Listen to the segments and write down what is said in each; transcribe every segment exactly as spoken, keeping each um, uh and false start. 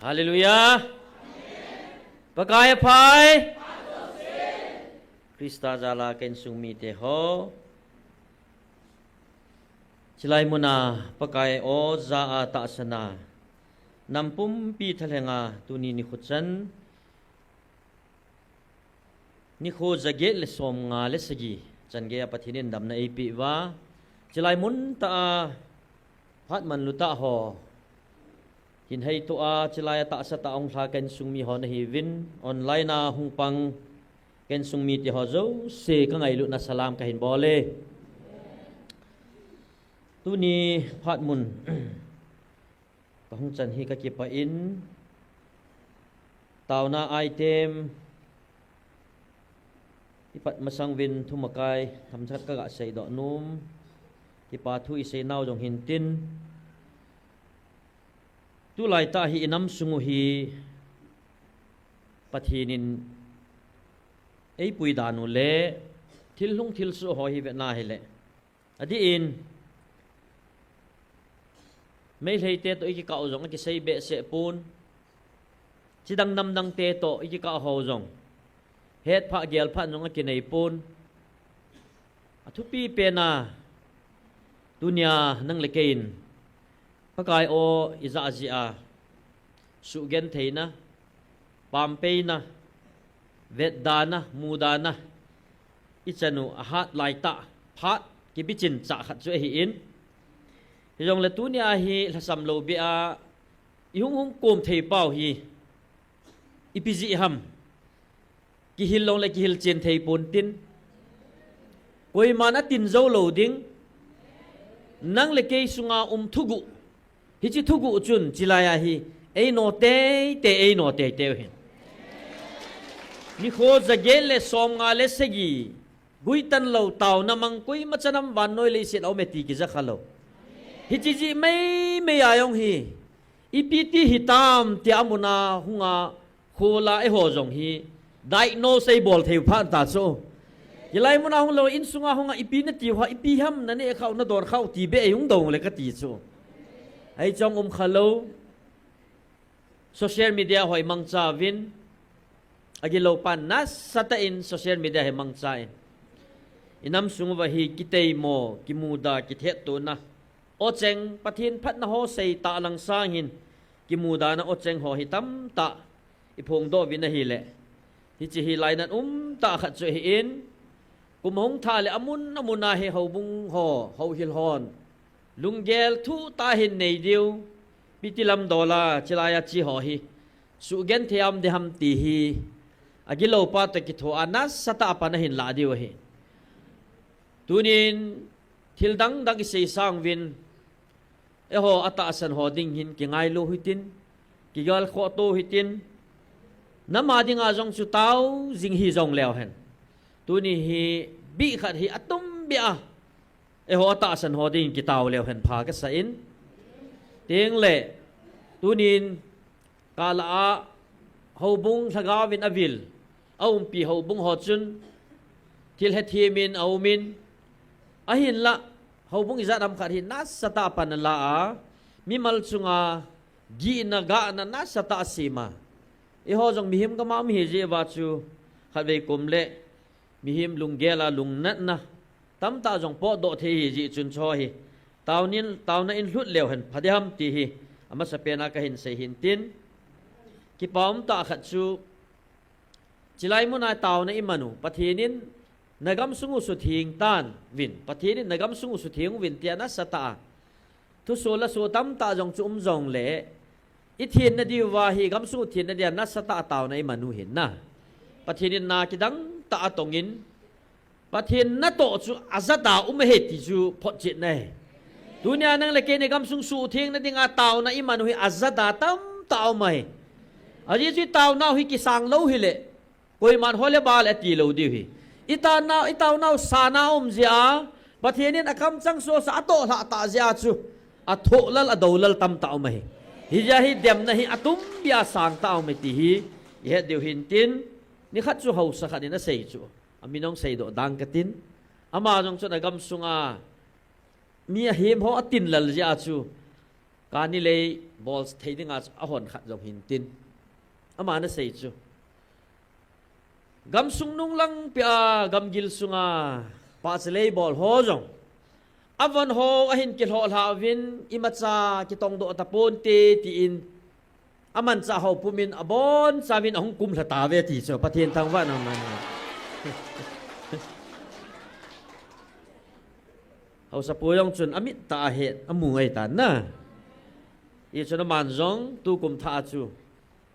Hallelujah. Pakai aphai. Christa jala ka insung mite ho. Chilai muna Pakai o ja a tahsan a, nam pumpi thalhenga tuni nikho chan, nikho jaget le somnga le sagi chan geiya Pathen in damna eipeh uva, chilai mun tah a phat manlu tah ho hin heitoh a, chilai a tahsa tah a hung lha ka insung mi ho nahiuvin, online a hung pang ka insung mite ho jouse ka ngailutna salam kahin bol e. Tuni phat mun ka hung chan hi ka kipah in, taona item ipat masang uvin thumakai themkhat ka ga seidoh nom, kipa thu isei nau jong hintin, tulai tah hi inam sung u hi Pathen in eipui dan u le thil lhung thil soh ho hi vetna hile, adeh in Meitei te toh ikikah u jong akisei behseh pon, chidang namdang te toh ikikah ho jong het phah gel phah jong akinei pon. Athupi pen a, tunia nang le kei in Pakai o ija jia suhgentheina, pampeina, vetdana, mudana ichan u ahat lai tah phat kibichin chah khat chu ahin, hijongle tunia hi lhasam lou beh a ihung hung kom thei pau hi ipi jeh ham? Kihil long le kihil chen thei pon tin, koiman atin jou lou ding. Nang le kei sunga um thuguh, hiche thuguh chun chilai a hi eino teitei, eino teitei u hin. Nikho jaget le somnga le sagi guitan lou, taona mang koima chanam vannoi leiset a um e ti kija kha lou. Hiche jeh meimei a jong hi ipi ti hitam tia amun a hunga khola eiho jong hi diagnose eibol thei u phat ta chu. Hilai mun a hung lou, insunga hunga ipi nati u ham, ipi ham naneh khah u, nadon khah u ti beh eihung dong le kati chu. Ahi chong um kha lou. Social media ho imangcha uvin, agilou pan nasatah in social media ho imangcha in, inam sung uva hi kiteimo, kimuda, kithettohna, ocheng, Pathen phatna ho seitah lang sang hin, kimudana ocheng ho hi tamtah iphongdoh uvin ahile, hiche hi lainat umtah khat chu ahin, kum hung thah le amun amun a hi houbung ho, houhil hon lunggel thuh tah a hin nei diu, ipi ti lam dol a chilai a che ho hi suhgenthei a um ding ham ti hi agilou pa toh kitho a nasatah a pan ahin lah diu ahi. Tunin thil dangdang isei sang uvin, eiho atahsan ho ding hin kingailou hitin, kigalkhoh to hitin, nam a dinga jong chu tao jing hijong leu hen, tuni hi bih khat hi atum beh a eiho atahsan ho ding kitao leu hen pha kasa in. Tengle tunin kala a houbung lhagao vin avil, aumpi houbung ho chun thil hethem in aum in, ahinlah houbung ijat ham khat hi nasatah a pan ala a, mimal chunga gihna gahna nasatah a sem a, eiho jong mihem gam a um hi jeh uva chu khatvei kum le mihem lunggel a lungnatna tamtah jong potdoh thei hi jeh chun chu hi taonin, taona in lhut leu hen pha ding ham ti hi amasapen a kahin sei hin tin, kipa umtah khat chu chilai mun a taona iman u, Pathen in nagamsung u sutheng tan uvin, Pathen in nagamsung u sutheng uvin tia nasatah a thusol lasol tamtah jong chu um jongle, ithenna diuva hi gamsung u thenna dia nasatah a taona iman u hin na, Pathen in na kidang tah a tong in, Pathen natoh chu ajat a um ahi ti chu photchetna ahi. Tunia nang le kei in gamsung suhthengna dinga taona iman u hi ajat a tamtah a um ahi. Ajeh chu itaonau hi kisang lou hile, koiman hole bale ati lou diu ahi. Itaonau, itaonau sana um jeh a, Pathen in akamchang sosa atoh lhah tah jeh a chu athoh lal, adou lal tamtah um ahi. Hijeh a hi demna hi atum beh a sangtah a um ahi ti hi ihet diu hin tin, nikhat chu haosa khat in asei chu, amin hung seidoh dang katin, ama jong chun agamsunga mi ahem ho atin lal jeh a chu Kani lei bol thei dinga chu ahon khat jong hin tin. Ama ana sei chu. Gamsung nunglang pia gamgil sunga pahcha lei bol ho jong. Avon ho ahin kilhoh lha uvin imacha kitong doh tapon te tiin. Amanchah ho pumin abon chavin ahung kum lha tave ti chu Pathen thangvah in um hen. Haosapu jong chun amit tah a het amu ngai tan na. Hichun aman jong tukum thah a chu.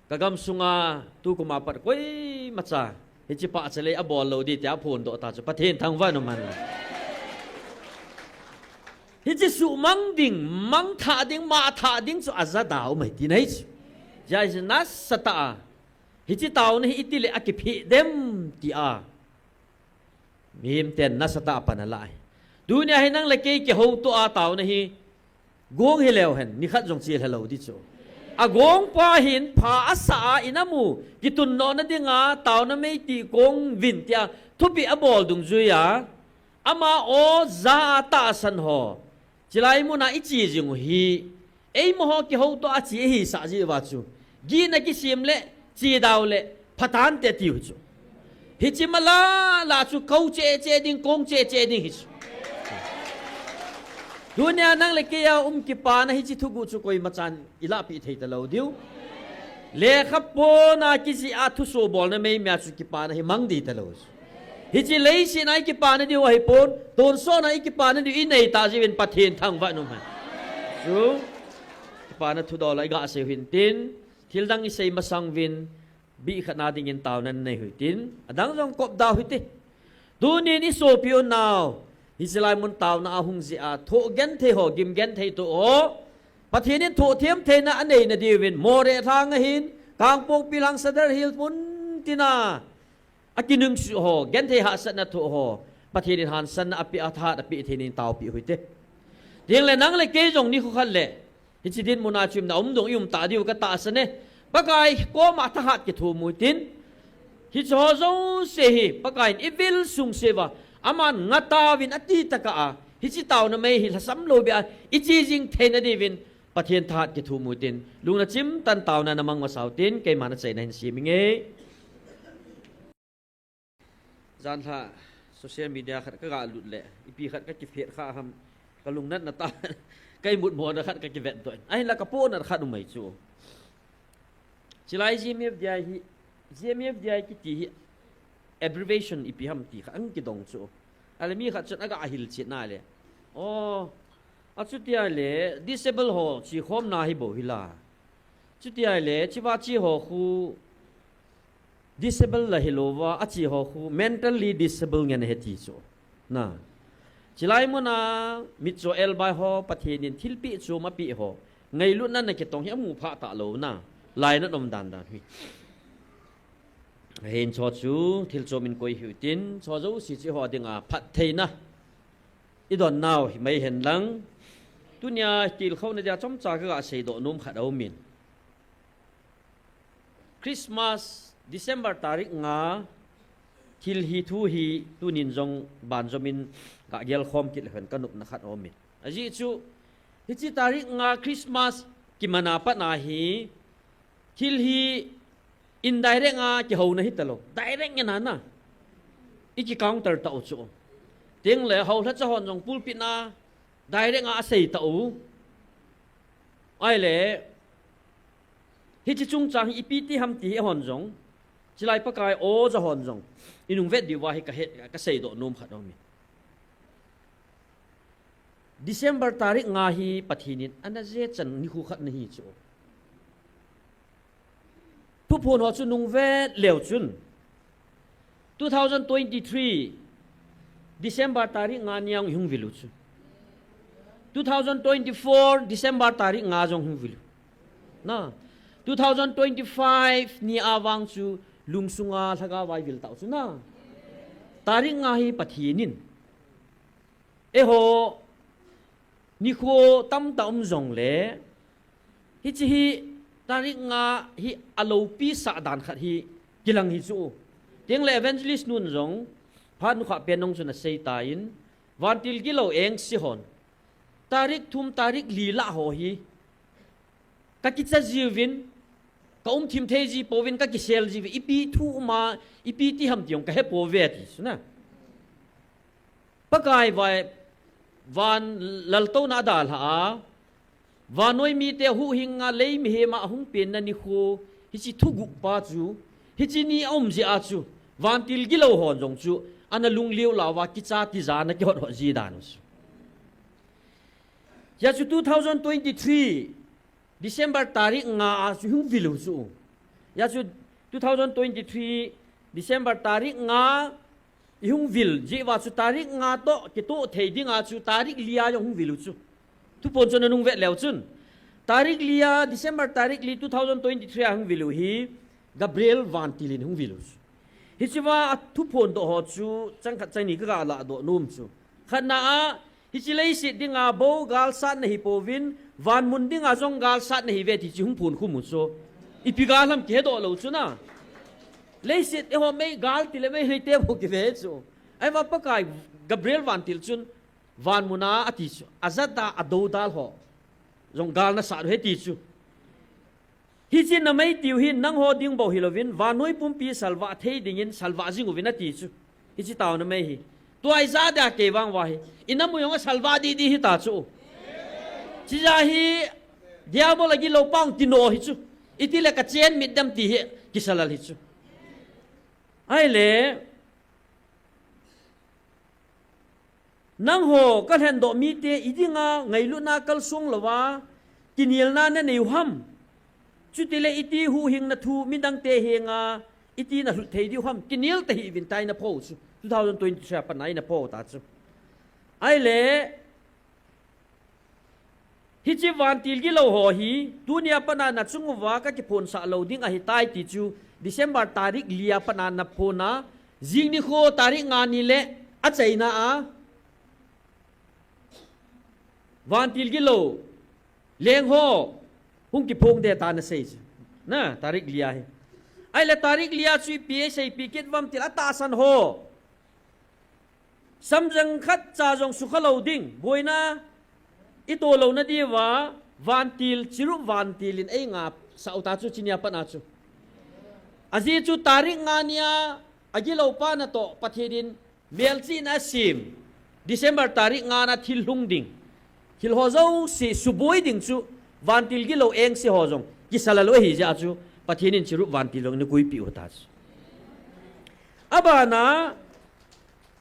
Ka gamsunga tukum a pat koimacha. Hiche pahcha lei abol lou ding tia aphondoh ta chu Pathen thangvah in um hen. Hiche suhmang ding, mangthah ding, mahthah ding chu ajada um ahi tina ahi chu. Hijeh a nasatah a. Hiche taona hi itile akiphe dem tia. Mihem ten nasatah a pan alah ahi. Tunia hi nang le kei kihoutoh a taona hi gong hileu hen, nikhat jong chelha lou ding chu. Agong pa hin pha asah a in amu, kitundoh na dinga, taona meiti kong vin tia, thupeh abol dungjuia. Ama o ja a tahsan ho. Chilai muna iche jing u hi. Eima ho kihoutoh a che ihisah jeh uva chu. Gihna kisem le, chedau le, phatante tiu chu. Hiche mala la chu kou cheh cheh ding, kong cheh cheh ding hi chu. Tunia nang le kei a um kipana hiche thuguh chu koimachan ilahpeh thei talou diu. Lekha pona kijih a thusoh bolna meimei a chu kipana hi mang ding talou chu. Hiche leiset a ikipana diu ahipon, tonsot a ikipana diu inei tah jeh uvin Pathen thangvah in um hen. Chu, kipana thudol a iga sei u hin tin, thildang isei masang uvin, bih khat na dingin taona nei u hitin, adang jong kopda u hite. Tunin isopi unau, hiche lai mun taona a hung jeh a, thoh genthei ho, gim genthei thoh ho, Pathen in thoh them theina anei na diuvin, Moreh lhang ahin, Kangpokpi lhang Sadar Hills mun tina, akinungsuh ho, genthei hahsatna thoh ho, Pathen in hansanna apeh a thahat apeh theina in taopeh u hite. Tin le nang le kei jong nikho khat le, hiche dinmun a chu iumna um dong ium ta diu katahsan e. Pakai koma thahat kithum u hitin. Hiche ho jouse hi, Pakai in ivil sung seuva, aman ngah tauvin ati tah a, hiche taona mei hi lhasam lou beh a, iche jing theina diuvin, Pathen thahat kithum u hitin. Lungna chimtah in taona na mang masa u hitin, keima nachaina hin sem inge. Janhi a social media khat kaga lut le, ipi khat kakiphet kha ham, kalungnatna tah, ka imut mona khat kakivet doh in. Ahinla kapohnat khat um ahi chu. Chilai G M F D I hi, G M F D I kiti hi abbreviation ipi ham ti khat ahung kidong chu. Ahile mi khat chun aga hilchetna le. Oh, achuti ahile, disable ho chekhomna hi bou hila. Chuti ahile, cheva che ho khu disable la hilouva, ache ho khu mentally disable ngen ahi ti chu. Na. Chilai muna mitcho elbai ho, Pathen in thilpeh chom apeh ho. Ngailutna na kitong hi amu phah talou na. Lainat um dan dan hi. Ahin cho chu, thil chom in koi u hitin, cho jouse chu eiho dinga phattheina idon nau himai hen lang. Tunia tilkhouna dia chomcha kaga seidoh nom khat aumin. Christmas, December tarik nga, thil hi thu hi tunin jong banjom in kagel khom kit leuhen kanopna khat aumin. Ajeh chu, hiche tarik nga Christmas kimana pat na hi, thil hi indirect a kihouna hitalou. Direct ngen ana. Iki counter tau chu. Tin le, houlhacha hon jong pulpit na, direct a asei tau. Ahile, hiche chungchang hi ipi ti ham ti hi hon jong. Chilai Pakai o ja hon jong. Inung vet diuva hi kahet, kaseidoh nom khat aumin. December tarik nga hi Pathen in ana jechan nikho khat ana hi chu. Thuphon ho chu nung vet leu chun. Two thousand twenty-three December tarik nga nia hung vil u chu. Two thousand twenty-four December tarik nga jong hung vil u. Na. Two thousand twenty-five ni a vang chu lungsunga lhagao a ivil tau chu na. Tarik nga hi Pathen in. Eiho, nikho tamtah um jongle, hiche hi tarik nga hi aloupi sah dan khat hi kilang hi chu. Tin le evangelist nun jong, phat nukhah pen nung chun asei tan, vantil gilou engse hon. Tarik thum, tarik li lah ho hi, Ka kicha jiuvin, ka um thim thei ji pouvin, ka kisel jiuvin, ipi thu uma, ipi ti ham ti jong ka he pouve ti chu na. Pakai vai, van laltouna adalha a, vannoi mite huhhing a lei mihem a ahung penna nikho, hiche thuguh pa chu, hiche ni aum jeh a chu, vantil gilou hon jong chu, ana lungliu lauva kicha tija ana kihot hot ji dan u chu. Hia chu two thousand twenty-three, December tarik nga a chu hung vil u chu. Hia chu two thousand twenty-three, December tarik nga, i hung vil jeh uva chu tarik nga toh, kitoh thei dinga chu tarik li a jong hung vil u chu. Thuphon chu nanung vet leu chun. Tarik li a, December tarik li two thousand twenty-three a hung vil u hi, Gabriel vantil in hung vil u chu. Hichea a thuphon doh ho chu, chang khat chang ni ka ga ladoh nom chu. Khatna a, hiche leiset dinga bou galsatna hi pouvin, vanmun dinga jong galsatna hi ve ti chu hung phon khum u chu. Ipi gal ham kihe doh lou chu na. Leiset eiho mei gal tile mei leite bou kive chu. Ahivang Pakai Gabriel vantil chun, vanmun a ati chu. Ajat a adoudal ho jong gal nasat u ahi ti chu. Hiche na mei tiu hi nangho ding bou hilouvin, vannoi pumpi salvah thei dingin salvah jing uvin ati chu. Hiche tao na mei hi. Tua ijat dia kei vang uva hi. I nam u jong asalvah didi hita chu. Chija hi Diabol agilou pa hung ti nom hi chu. Itile ka chen mit dem ti hi kisa lal hi chu. Ahile, nangho ka lhendoh mite i dinga ngailutna kalsong louva, kinelna na nei u ham. Chutile iti huhhingna thu midangte henga, iti na lhut thei diu ham. Kinel tahih uvin tia na pho u chu. Two thousand twenty-three a pat a na pho u ta chu. Ahile, hiche vantil gilou ho hi, tunia pat a na chung uva ka kiphonsah lou ding ahitai ti chu, December tarik li a pat a na phon a, jing nikho tarik nga ni le achaina a, vantil gilou leng ho hung kiphong ding tia na sei chu. Na, tarik li a hi. Ahile tarik li a chu ipi aseipi kit uvem tile atahsan ho. Samjang khatcha jong sukha lou ding, boina i to louna diuva, vantil, chirup vantil in ei ngapsah u ta chu, chunia pat a chu. Ajeh chu tarik nga nia, agilou pa natoh, Pathen in melchihna asem, December tarik nga na thil lhung ding. Thil ho jouse suboi ding chu, vantil gilou engse ho jong, kisa lal u ahi jeh a chu, Pathen in chirup vantil jong na kuipeh u ta chu. Abana,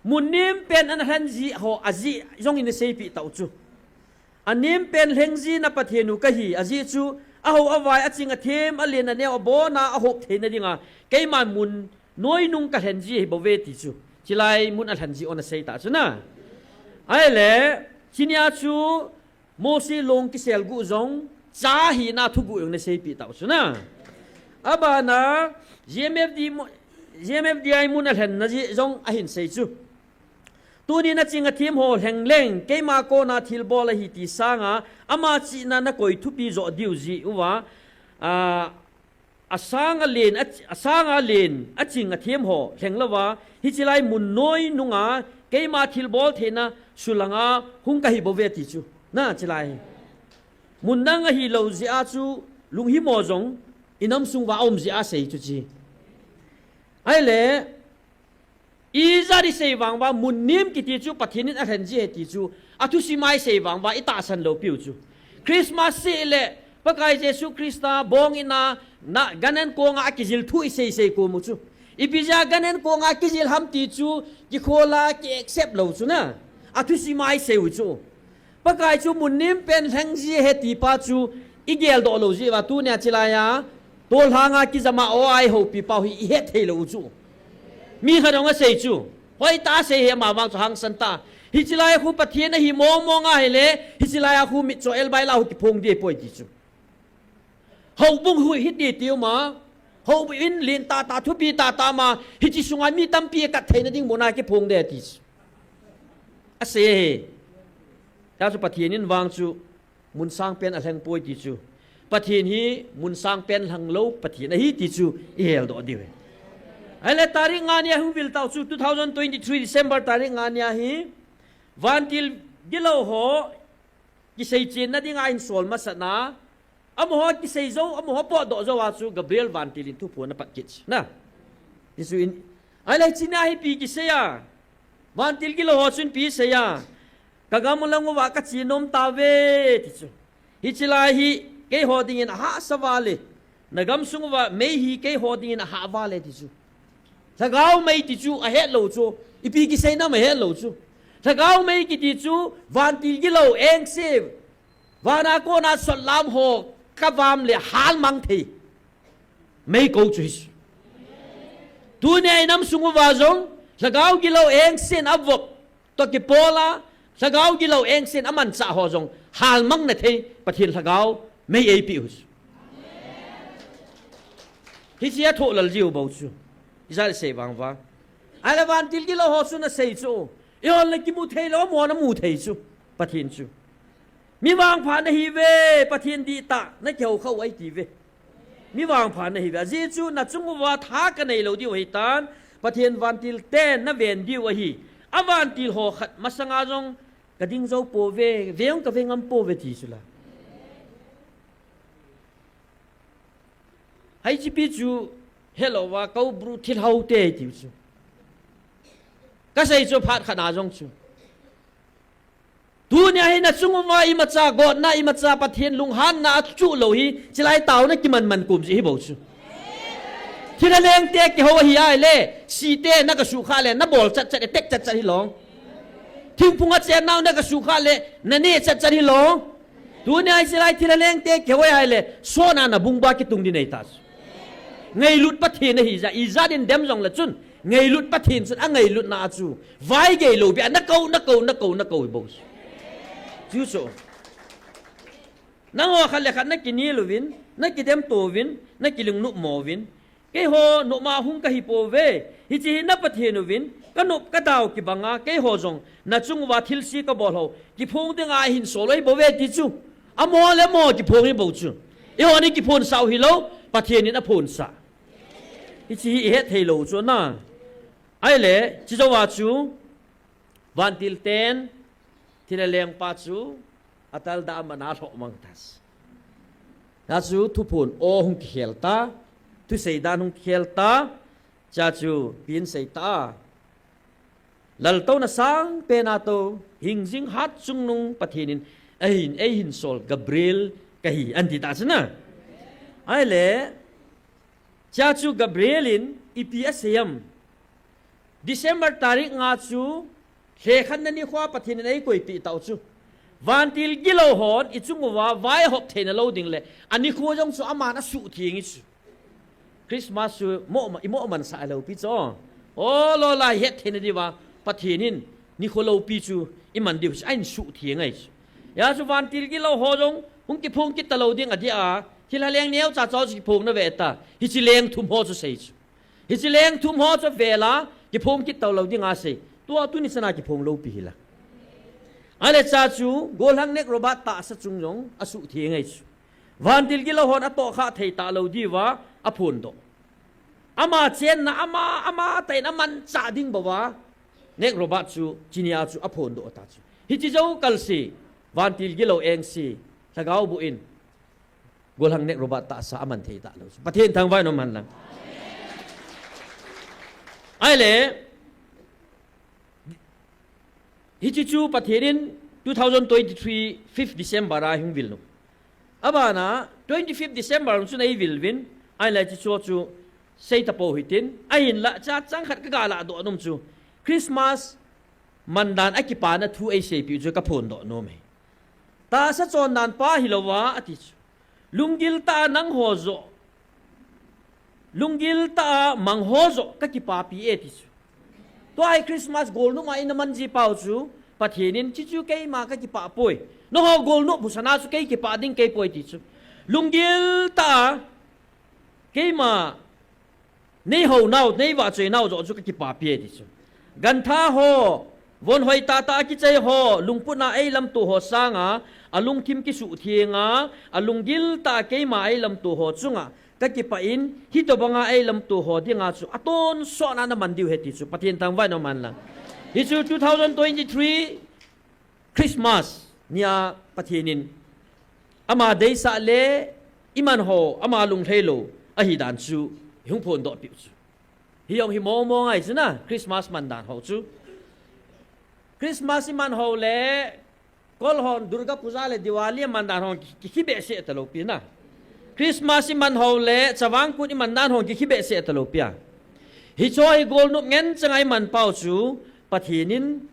mun nem pen ana lhen ji ho ajeh jong in na seipeh tau chu. Anem pen lheng ji na Pathen u kahi, ajeh chu, ahao avai, aching athem, alen aneo, abona, ahop theina dinga, keiman mun noi nung ka lhen ji ahi bouve ti chu. Chilai mun alhen ji u na sei ta chu na. Ahile, chunia chu, Mose long kisel guh jong, cha hina thuguh jong na seipeh tau chu na. Abana, G M F D mu-, G M F D I mun alhenna jeh jong ahin sei chu. Tuni na ching athem ho lheng leng, keima kona thilbol ahi ti sanga, ama chihna na koi thupi jo diu jeh uva, a, asang alen, a, asang alen, aching athem ho lheng louva, hiche lai mun noi nunga, keima thilbol theina sulanga hung kahi bouve ti chu. Na, chilai. Mun dang ahilou jeh a chu, lunghimo jong, i nam sung uva aum jeh a sei chu chi. Ahile, ijat i sei vang uva, mun nem kiti chu Pathen in alhen ji ahi ti chu, athusim a i sei vang uva, i tahsan lou piu chu. Christmas seh le, Pakai Jesu Christa bong in a, na, gan an konga akijil thu i sei sei kom u chu. Ipi jeh a gan an konga akijil ham ti chu, kikhol a, ki accept lou chu na. Athusim a i sei u chu. Pakai chu mun nem pen lheng ji ahi ti pa chu i geldoh lou jeh uva tunia chilai a, tolhang a kijam a aw a i houpi pau hi i het thei lou u chu. Mi khat hung asei chu. Hoitah a sei hi ama vang chu hangsan tah. Hiche lai a khu Pathen ahi mong mong ahile, hiche lai a khu mitcho elbai la khu kiphong ding poi ti chu. Houbung hui hiti tiu ma. Houbung in len tah tah thupi tah tah ma. Hiche sunga mi tampi akat theina ding muna kiphong ding ti chu. Asei ahi. Hia chu Pathen in vang chu mun sang pen alheng poi ti chu. Pathen hi mun sang pen lhang lou Pathen ahi ti chu i heldoh diu ahi. Ahile tarik nga nia hung vil tau chu two thousand twenty-three December tarik nga nia hi. Vantil gilou ho kisei chenna dinga in sol masat na. Amaho kisei jou, amaho potdoh jou a chu Gabriel vantil in thuphon apat kit chu. Na. Hichu in, ahile hiche nia hi ipi kisei a. Vantil gilou ho chun ipi asei a. Ka gam lang uva kache nom tauve, ti chu. Hiche lai hi keiho dingin ahahsa val e. Na gamsung uva mei hi keiho dingin ahah val e, ti chu. Lhagao mei ti chu ahet lou chu. Ipi kisei nam ahet lou chu. Lhagao mei kiti chu vantil gilou engse. Vana kona sotlam ho kavam le halmang thei. Mei kou chu hi chu. Tunia i namsung uva jong, lhagao gilou engsen avop. Toh kipola, lhagao gilou engsen amanchah ho jong, halmang na thei, Pathen lhagao, mei eipeh u chu. Hiche athoh lal jiu bou chu. Ijat isei vang uva. Ahile vantil gilou ho chu nasei chu. Ihon le kimu thei lou, amahon amu thei chu. Pathen chu. Mi vangpha nahiuve, Pathen dihtah, nakihou khah u ahi tiuve. Mi vangpha nahiuve. Ajeh chu nachung uva tha kanei lou diu ahitan, Pathen vantil ten naven diu ahi. Avantil ho khat masanga jong kading jou pouve, ve jong kave ngam pouve ti chu la. Hiche pi chu helouva Kaubru thilhao te tiu chu. Kasei chu phat khat na jong chu. Tunia hi nachung uva imacha gotna, imacha Pathen lunghanna achuh lou hi, chilai taona kiman man kum jeh hi bou chu. Thilha leng te kihou ahi ahile, sih te na kasuh khah le, nabol chat chat, attack chat chat hilou. Thingphung a chennau na kasuh khah le, nane chat chat hilou. Tunia hi chilai thilha leng te kihou ahi ahile, sona nabungba kitung ding ahi ta chu. Ngailut Pathen ahi jeh a, ijat in dem jong le chun, ngailut Pathen chun angailutna a chu vaigei lou beh a, nakou, nakou, nakou, nakou bou chu. Chu chu. Nangho khat le khat nakinel uvin, nakidem to uvin, nakilungnop mo uvin. Keiho nopma hung kahi pouve. Hiche hi na Pathen uvin, kanop kadau kibanga, keiho jong nachung uva thilse kabol ho kiphong dinga ahin sol u ahi bouve ti chu. Amaho le amaho kiphong hi bou chu. Eihon ikiphonsah u hilou, Pathen in aphonsah. Hiche hi ihet thei lou chu na. Ahile, chujouva chu, vantil ten, thilha lengpa chu, atalda aman alhoh mang ta chu. Hia chu thuphon aw hung kikhel ta, thusei dan hung kikhel ta, chua chu ipi asei ta. Laltouna sangpen a tou, hingjing hat chungnung Pathen in, ahin, eihin sol Gabriel kahi, anti ta chu na. Ahile, chua chu Gabriel in, ipi asei em. December tarik nga chu, lhekhatna nikhoa Pathen in eikoipeh tau chu. Vantil gilou hon, ichung uva, vai ahop theina lou ding le, anikho jong chu aman asuhtheng e chu. Christmas chu, moh ma, imoh mansah lou pi chu. O, lolai het theina diuva, Pathen in, nikho loupi chu, iman diu chu, ahin suhtheng ahi chu. Hia chu vantil gilou ho jong, hung kiphong kit talou ding adih a, thilha leng neocha chua chu kiphong nave ta, hiche leng thum ho chu sei chu. Hiche leng thum ho chu vela, kiphong kit talou dinga sei. Tua tuni chana kiphong loupi hila. Ahile chua chu, Golhang Nek Robert tahsa chung jong, asuhtheng ahi chu. Vantil gilou hon atohkhah thei talou diuva, aphondoh. Ama chenna, ama, amatah in amanchah ding bouva, Nek Robert chu, chunia chu aphondoh ta chu. Hiche jou kalse, vantil gilou engse, lhagao boh in, Golhang Nek Robert tahsa aman thei talou chu. Pathen thangvah in um hen lang. Ahile, hiche chu Pathen in two thousand twenty-three fifth December a hung vil nom. Abana, twenty-fifth December chun eivil uvin, ahile hiche chu chu seita pou hitin, ahinlah chachang khat kaga lahdoh nom chu, Christmas mandan akipana thu eiseipeh u chu kaphondoh nom e. Tahsa chondan pa hilouva ati chu. Lunggil tah a nangho joh. Lunggil tah a mangho joh kakipapi e ti chu. Tua hi Christmas golnop a ina man ji pau chu, Pathen in, chuchu keima kakipah poi. Nangho golnop busana chu kei kipah ding kei poi ti chu. Lunggil tah a, keima, neihou nau, neivahchoi nau joh chu kakipapi e ti chu. Gantha ho, von hoi tahtah a kichai ho, lungput a eilamto ho sanga, alungthim kisuhtheng a, alunggil tah a keima eilamto ho chunga, kakipah in, hitobanga eilamto ho dinga chu, atonsotna naman diu ahi ti chu, Pathen thangvah in um hen lang. Hichu two thousand twenty-three, Christmas nia Pathen in ama deisah le iman ho, ama lunglhei lou ahi dan chu ihung phondoh piu chu. Hi jong hi mong mong ahi chu na, Christmas man dan ho chu. Christmas iman ho le, kol hon Durga Puja le Diwali iman dan ho ki, ki, kibehseh talou pi na. Christmas iman ho le, Chavang Kut iman dan ho ki, kibehseh talou pi a. Hicho hi golnop ngen chang a iman pau chu, Pathen in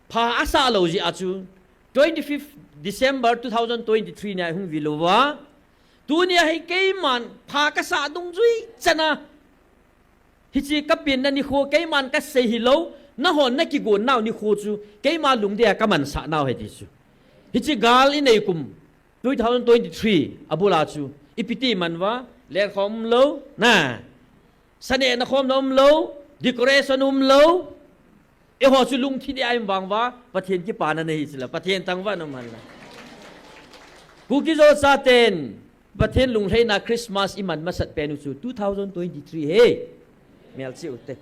pha asah lou jeh a chu, twenty-fifth December two thousand twenty-three nia ihung vil uva. Tunia hi keiman pha kasah dungjui chan a, hiche kapenna nikho keiman kasei hilou, nahon nakigon nau nikho chu keima lungdei a kamansah nau ahi ti chu. Hiche gal inei kum two thousand twenty-three abul a chu, ipi ti man uva, lenkhom umlou, na. Sa nehna khomna umlou, decoration umlou. Eiho chu lungthim dei a i um vang uva, Pathen kipana nahi chu la, Pathen thangvah in um hen lang. Kuki-Zo chaten Pathen lunglheina Christmas iman masat pen u chu two thousand twenty-three ahi. Melchih ute.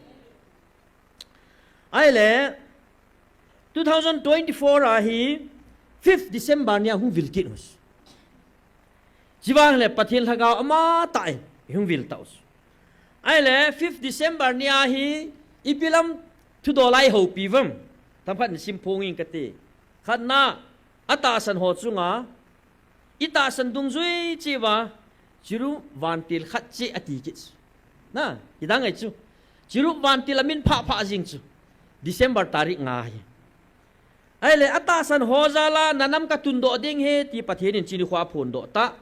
Ahile, two thousand twenty-four a hi fifth December nia hung vil kit u chu. Chuvang le Pathen lhagao amatah in ihung vil tau chu. Ahile, fifth December nia hi ipi lam thudol a ihoupi uvam? Themkhat in simphong ing kate. Khatna, atahsan ho chunga, itahsan dungjui cheh uva, chirup vantil khat cheh ati kit chu. Na, hidang ahi chu. Chirup vantil amin phah phah jing chu. December tarik nga hi. Ahile, atahsan ho jal a nanam katundoh ding ahi ti Pathen in chuni khoa aphondoh tah.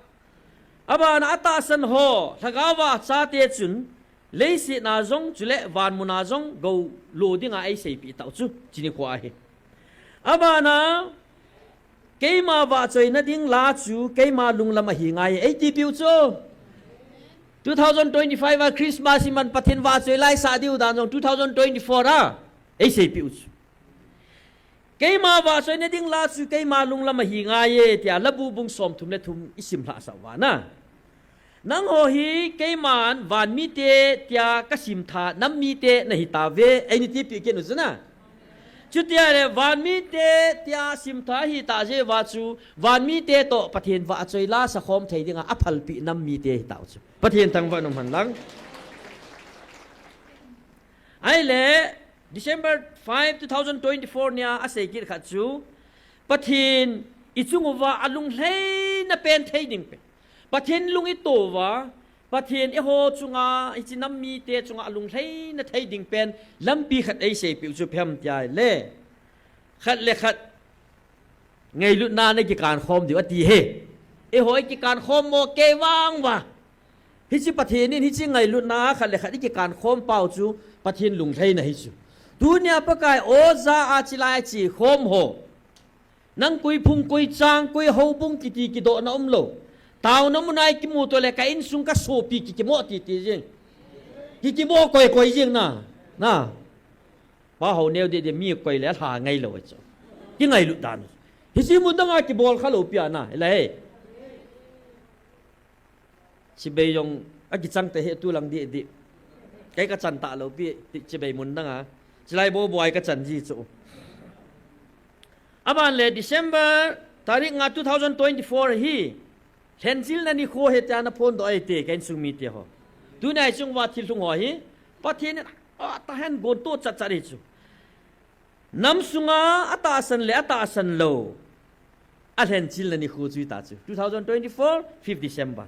Abana atahsan ho, lhagao a achate chun, leiset a jong chule vanmun a jong gou lo dinga eiseipeh tau chu, chuni khoa ahi. Abana, keima vahchoina ding la chu, keima lunglam ahi ngai, eiti piu chu. Two thousand twenty-five a Christmas iman Pathen vahchoi la isah diu dan jong two thousand twenty-four a eiseipeh u chu. Keima vahchoina ding la chu keima lunglam ahi ngai e, tia Labu bung somthum le thum isim lhahsah uva na. Nangho hi keiman vanmite tia kasim tha, nam mite nahi tauve, eina tipeh kit u chu na. Chutia le vanmite tia sim tha ahi tah jeh uva chu, vanmite toh Pathen vahchoi la sakhom thei dinga aphalpi nam mite ahi tau chu. Pathen thangvah in um hen lang. Ahile, December five, two thousand twenty-four nia asei kit khat chu, Pathen ichung uva alunglheina pen thei ding pen, Pathen lung ito uva, Pathen eiho chunga, hiche nam mite chunga alunglheina thei ding pen lampi khat eiseipeh u chu ipi ham tia le, khat le khat ngailutna nakikan khom diu ati ahi. Eiho ikikan khom mo kei vang uva, hiche Pathen in hiche ngailutna khat le khat ikikan khom pau chu Pathen lunglheina ahi chu. Tunia Pakai oja a chilai che khom ho, nang koi phung, koi chang, koi houbung kiti kidohna umlou. Taona muna ikimu to le ka insung kasopi kikimo titi jing. Kikimo koi koi jing na. Na. Pa ho neo deh deh mi koi le alha ngailou chu. Kingailut dan. Hiche mun danga kibol khalou pi a na, hilai. Chibai jong akichang te hi tulang deh deh. Kei kachan talou pi, chibai mun danga. Chilai bo bo a kachan ji chu. Aban le December tarik nga two thousand twenty-four hi, lhenchilna nikho ahi tia naphondoh ahi te, ka insung mite ho. Tunia ichung uva thil lhung ho hi, Pathen in atahen gonto chat chat ahi chu. Nam sunga atahsan le atahsan lou alhenchilna nikho chu hita chu. Two thousand twenty-four, fifth December.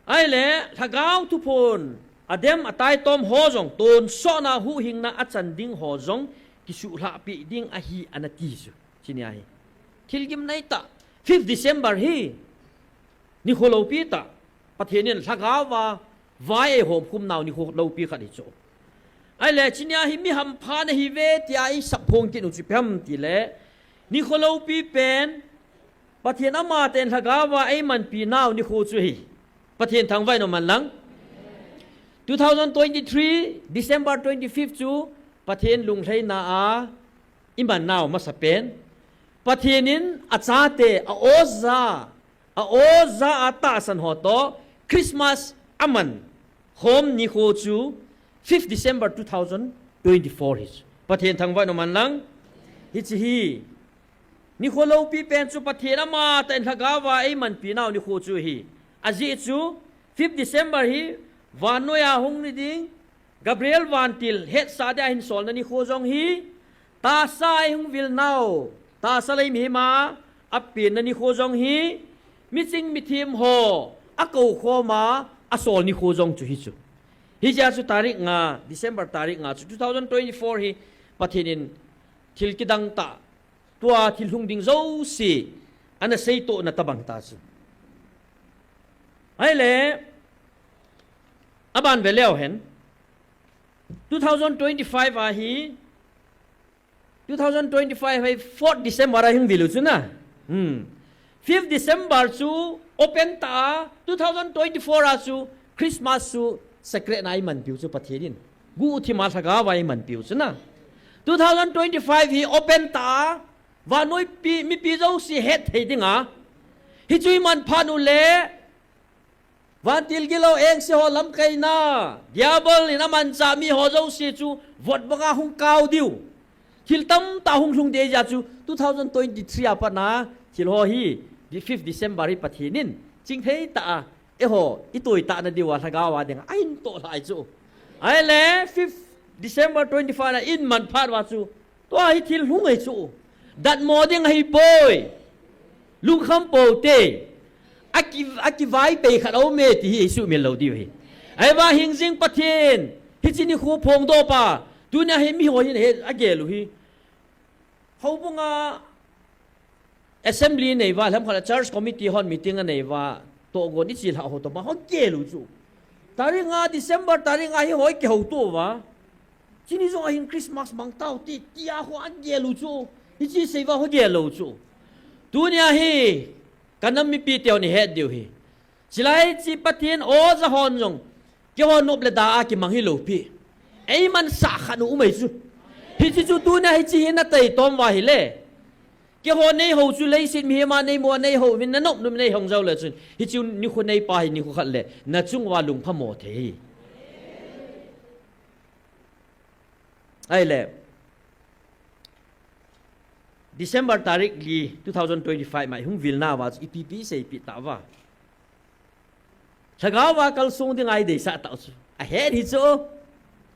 Ahile, lhagao thuphon adem ataitom ho jong, tonsotna huhhingna achan ding ho jong, kisuhlhah peh ding ahi ana ti chu. Chunia hi thil gimnei tah, fifth December hi nikho loupi tah, Pathen in lhagao a vai eihom khum nau nikho loupi khat ahi chu. Ahile, chunia hi mi hampha nahiuve tia isap phong kit u chu ipi ham tile, nikho loupi pen, Pathen amatah in lhagao a eimanpi nau nikho chu ahi. Pathen thangvah in um hen lang. Two thousand twenty-three, December twenty-fifth chu Pathen lunglheina a iman nau masa pen. Pathen in achate, a oja, a oja a tahsan ho toh Christmas aman khom nikho chu fifth December two thousand twenty-four ahi chu. Pathen thangvah in um hen lang. Hiche hi nikho loupi pen chu Pathen amatah in lhagao a eimanpi nau nikho chu ahi. Ajeh chu fifth December hi vannoi a hung ni ding, Gabriel vantil hetsah dia hin solna nikho jong hi, tahsa a hung vil nau, tahsa lei mihem a apenna nikho jong hi, miching mithem ho akou khom a asol nikho jong chu hi chu. Hijeh a chu tarik nga, December tarik nga chu two thousand twenty-four hi Pathen in thil kidang tah, tua thil hung ding jouse ana seitohna tabang ta chu. Ahile, aban ve leu hen, two thousand twenty-five a hi, two thousand twenty-five hi fourth December a hung vil u chu na. Hmm. Fifth December chu open ta a, two thousand twenty-four a chu Christmas chu secret na iman piu chu Pathen in. Guhthim a lhagao a iman piu chu na. Two thousand twenty-five hi open ta a, vannoi pi, mipi jouse het thei ding a. Hichu iman phat u le, vantil gilou engse ho lamkaina, Diabol in amanchah mi ho jouse chu vot banga hung kau diu. Thil tamtah hung lhung ding jeh a chu two thousand twenty-three a pat na thil ho hi, the fifth December hi Pathen in chingthei tah a, eiho, itoi tah na diu a lhagao a ding a ahin toh lhai chu. Ahile, fifth December twenty-five na iman phat uva chu, tua hi thil hung ahi chu. Datmo ding ahi poi. Lungkham pou te. Aki, akivaipi khat aum e ti hi eisuhmil lou diu ahi. Ahivang hingjing Pathen, hiche nikho phongdoh pa, tunia hi miho hin he, agel u hi. Houbunga assembly nei uva, lhamkhat a church committee hon meeting anei uva, tohgon ichi lhah ho toh ma ho gel u chu. Tarik nga, December tarik nga hi hoi kihouto uva. Chuni jong ahin Christmas mang tau ti, tia ho agel u chu. Hiche sei uva ho gel lou chu. Tunia hi, kanam mipi te hon ihet diu hi. Chulai chu Pathen oja hon jong, keiho nop le da a kimang hilou pi. Eimansah khat u um ahi chu. Hiche chu tunia hiche hi nataitom uva ahile, keiho neihou chu leiset mihem a neimu a neihou uvin nanop nop neihong jou le chun, hiche nikho neipa hi nikho khat le nachung uva lungphamo thei. Ahile, December tarik li, two thousand twenty-five ma ihung vilna uva chu ipi ipi seipeh tauva. Lhagao va kalsong dinga ideisah tau chu. Ahet hi chu.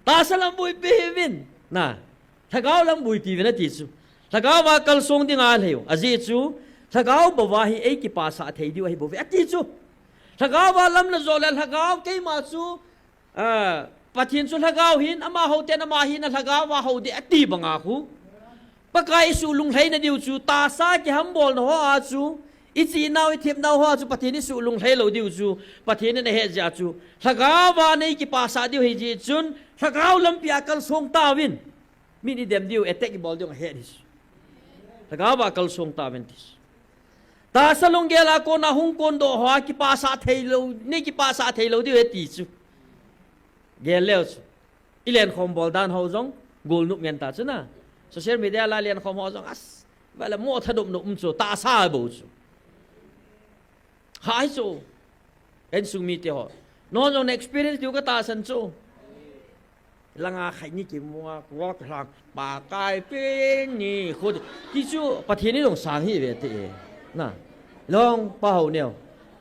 Tahsa lam buipi hih uvin. Na. Lhagao lam buipi uvin ati chu. Lhagao va kalsong dinga lhei u. Ajeh chu. Lhagao bou va hi eikipasah thei diu ahi bouve ati chu. Lhagao va lam najot le lhagao keima chu, ah, Pathen chu lhagao hin, amaho ten ama hin alhagao va hou ding ati banga khu. Pakai isuh lunglhaina diu chu, tahsa kihambolna hoa chu, ichi nau, ithep nau hoa chu, Pathen isuh lunglhai lou diu chu, Pathen in ahet jeh a chu, lhagao va neikipasah diu ahi jeh chun, lhagao lampi a kalsong tauvin. Mi idem diu, attack ibol diu ahet hi chu. Lhagao va kalsong tauvin ti chu. Tahsa lunggel a kona hung kondoh hoa kipasah thei lou, neikipasah thei lou diu ahi ti chu. Gel leu chu. Ilenkhom bol dan ho jong, golnop ngen ta chu na. Social media la lenkhom ho jong, as, vale mo thadop nop um chu, tahsa bou chu. Hai chu. Insung mite ho. Nangho jong na experience diu katahsan chu. Langa khai ni kimu a, kua kilang, Pakai pen ni, khu ti chu, Pathen in jong sang hih ve te. Na. Longpa ho neo.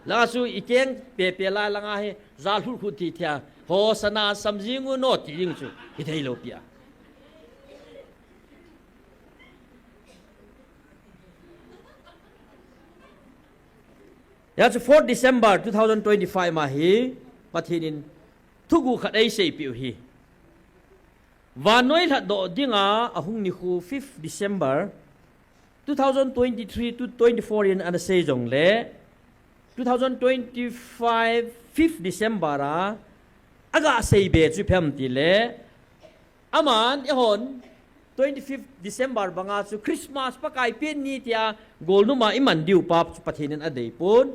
Langa chu ikeng pepe lai langa hi, ja lhut khut ti thia. Hosanna samjing u no ti ding chu, hithei lou pi a. Hijeh chu fourth December two thousand twenty-five ma hi, Pathen in thuguh khat eiseipeh u hi. Vannoi lhatdoh dinga ahung nikho fifth December two thousand twenty-three to twenty-four in ana sei jongle, two thousand twenty-five fifth December a, aga seibe chu ipi ham tile, aman eihon twenty-fifth December banga chu Christmas Pakai pen ni tia golnop a iman diu pa chu Pathen in adeipon.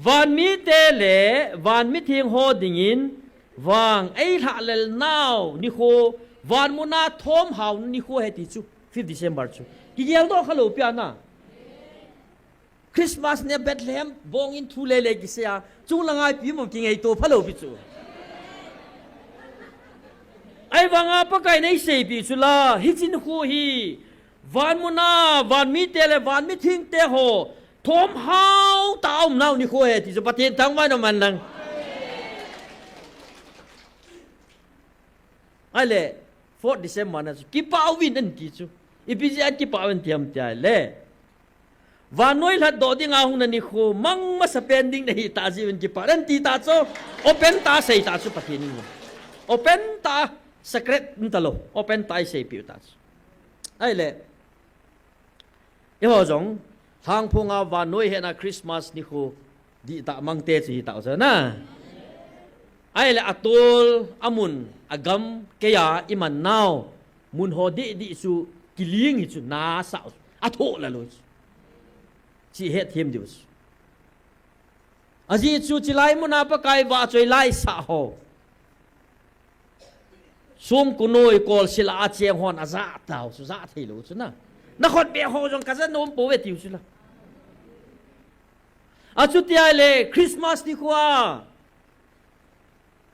Vanmite le vanmitheng ho dingin vang eilhahlel nau nikho, vanmuna thomhao nikho ahi ti chu, fifth December chu. Kigeldoh khalou pi a na. Christmas nia Bethlehem bong in thu lele kisei a, chunglang a ipi mo kingaito phalou pi chu. Ahivanga Pakai in eiseipeh chu la, hiche nikho hi, vanmuna, vanmite le vanmithengte ho, Thom hao ta um nau nikho ahi ti chu Pathen thangvah in um hen lang. Ahile, fourth December na chu kipah uvin ahin ti chu. Ipi jeh a kipah uvin ti ham ti ahile, vannoi lhatdoh dinga hung na nikho mang masapen ding nahi tah jeh uvin kipah in ahin ti tah chu. Open tah a sei tah chu Pathen in. Open tah a, secret um talou. Open tah a iseipeh u tah chu. Ahile, eiho jong, lhangphonga vannoi hetna Christmas nikho dihtah mangte chu hitah u chu na. Ahile atol, amun, agam, keiya iman nau mun ho dihdih chu kiling hi chu nasah u chu, athoh lel u chu. Chu ihet them diu chu. Ajeh chu chulai muna Pakai vahchoi la isah ho, songko noi kolsil a acheng hon ajah tau chu, jah theilou chu na. Nakhut beh ho jong kaja nom pouve tiu chu la. Achuti ahile Christmas nikho a,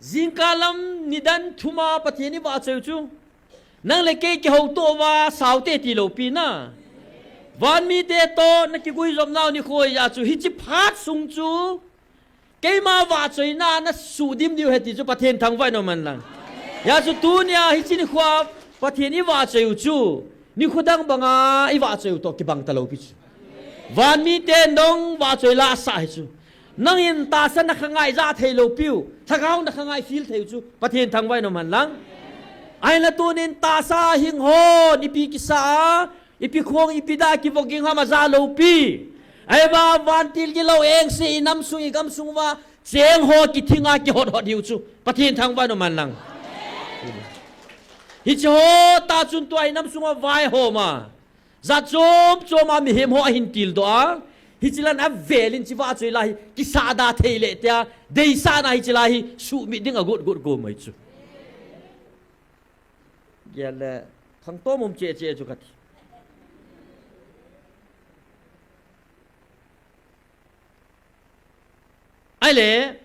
jingkah lam nidan thum a Pathen ivahchoi u chu, nang le kei kihouto uva saote tilou pi na. Vanmite toh nakiguijop nau nikho ahi a chu hiche phat sung chu keima vahchoina nasuhdim diu ahi ti chu Pathen thangvah in um hen lang. Hijeh chun tunia hiche nikho a Pathen ivahchoi u chu nikho dang banga ivahchoi u toh kibang talou pi chu. Vanmiten dong vahchoi la asah hi chu. Nangin tahsa nakhangai jah theilou piu, lhagao nakhangai feel thei u chu Pathen thangvah in um hen lang. Ahinla tunin tahsa hing hon ipi kisa a, ipi khong, ipi dah kivop ging ham ajah lou pi. Ahivang vantil gilou engse inam sung igam sung uva cheng ho kithinga kihot hot diu chu Pathen thangvah in um hen lang. Hiche ho tah chun tua inam sunga vaihom a, jat chom chom a mihem ho ahin tildoh a, hiche lang avel in hiche vahchoi la hi kisah da thei le tia deisahna hiche la hi suhmit ding agot got gom ahi chu. Gel le khangtou mum cheh cheh chu kati. Ahile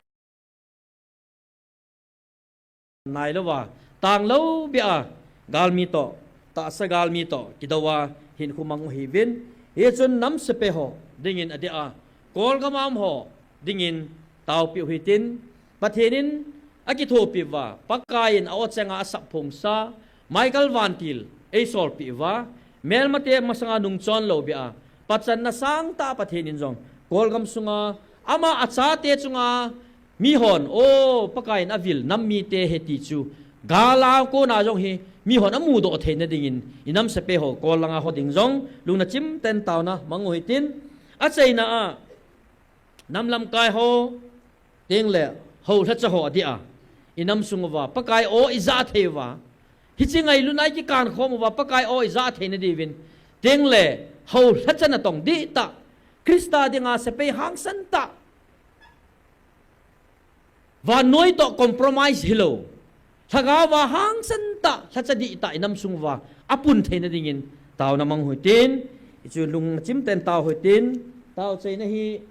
nailouva, tanglou beh a galmi toh, tahsa galmi toh kidou a hinkho mang u hiuvin, hichun namsepai ho dingin adeh a, Kolgam a um ho dingin taopeh u hitin, Pathen in akithopi uva, Pakai in a-o chenga asap phongsa Michael Vantil eisolpeh uva, melmate masanga nungchon lou beh a, pachatna sangtah Pathen in jong Kolgam sunga ama achate chunga mihon, o, Pakai in avil nam mite ahi ti chu gal a kona jong hi mihon amudoh theina dingin, inamsepai ho Kol langa ho ding jong lungna chimtah in taona mang u hitin, achaina a nam lamkai ho, tengle houlhacha ho adeh a, inam sung uva Pakai o ijah thei uva, hiche ngailutna ikikan khom uva Pakai o ijah theina diuvin, tengle houlhacha natong dihtah, Christa dinga sepai hangsan tah, vannoi toh compromise hilou, lhagao va hangsan tah, lhacha dihtah inam sung uva apun theina dingin taona mang u hitin, hichu lungna chimtah in tao u hitin, tao chaina hi,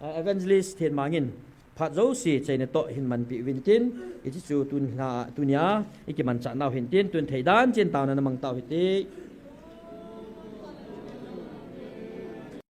ah, Evangelist Thenmang in phat jouse chaina toh hin manpeh uvin tin, hiche chu tun na, tunia ikimanchah nau hin tin, tun theidan chan taona namang tau hite.